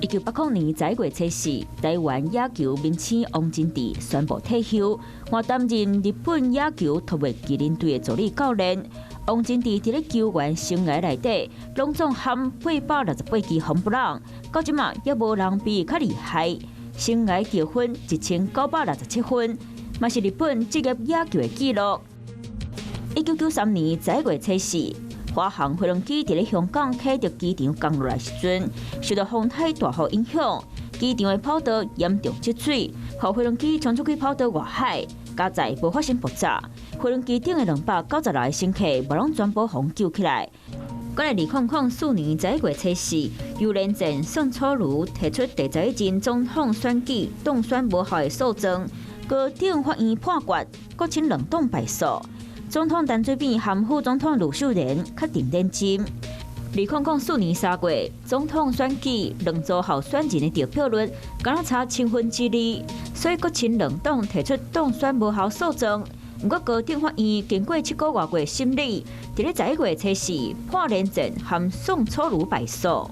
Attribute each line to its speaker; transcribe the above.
Speaker 1: 1980年11月初四，台灣野球明星王貞治宣布退休，換擔任日本野球特別麒麟隊的助理教練。王貞治佇咧球員生涯內底，攏總含868支紅布朗，到這馬猶無人比伊較厲害。生涯得分1967分，嘛是日本職業野球的紀錄。1993年11月初四，華航飛機佇咧香港啟德機場降落來時陣，受到風台大雨影響，機場的跑道嚴重積水，予飛機衝出去跑道外海，佳哉無發生爆炸。飛機頂的296個乘客，嘛攏全部予救起來。過來2004年11月初四，游連戰宋楚瑜提出第11任總統選舉當選無效的訴狀，高等法院判決閣親兩黨敗訴。總統陳水扁和副總統呂秀蓮確定連任。2004年3月，總統選舉兩組候選人的得票率敢若差千分之二，所以閣親兩黨提出當選無效訴訟。毋過高等法院經過7個外月審理，佇咧11月初四判連戰和宋楚瑜敗訴。